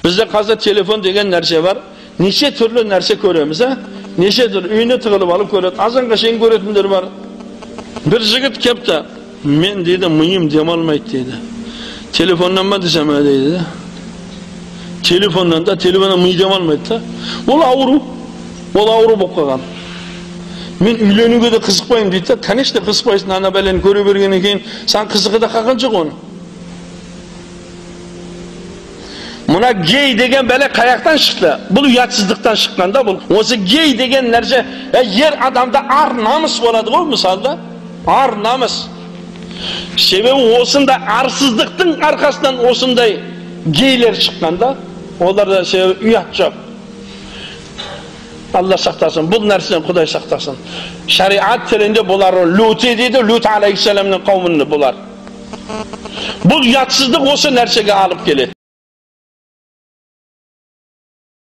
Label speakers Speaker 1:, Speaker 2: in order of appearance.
Speaker 1: Бізде қазір телефон деген нәрсе бар. Неше түрлі нәрсе көреміз, а? Неше түрлі үйіне тығылып алып көреді. Азанға шейін көретіндер бар. Бір жігіт кепті. Мен дейді, миым демалмайды дейді. Телефоннан ба десем, дейді. Телефоннан да, телефоннан ми демалмайды да. Ол ауру. Ол ауру болып қалған. Мен үйленуге де қызықпаймын дейді да. Конечно, қызықпайсың, ана бәлені көре бергеннен кейін саған қызығы да қалған жоқ оның. Мына гей деген бәле қаяқтан шықты? Бұл ұятсыздықтан шыққан да бұл. Осы гей деген нәрсе, ер адамда ар намыс болады ғой мысалы да. Ар намыс. Себебі осындай арсыздықтың арқасынан осындай гейлер шыққан да. Оларда себебі ұят жоқ. Алла сақтасын, бұл нәрседен Құдай сақтасын. Шариат тілінде бұлар Лут дейді, Лут алейхиссаламның қауымында бұлар. Бұл ұятсыздық осы нәрсеге алып келеді.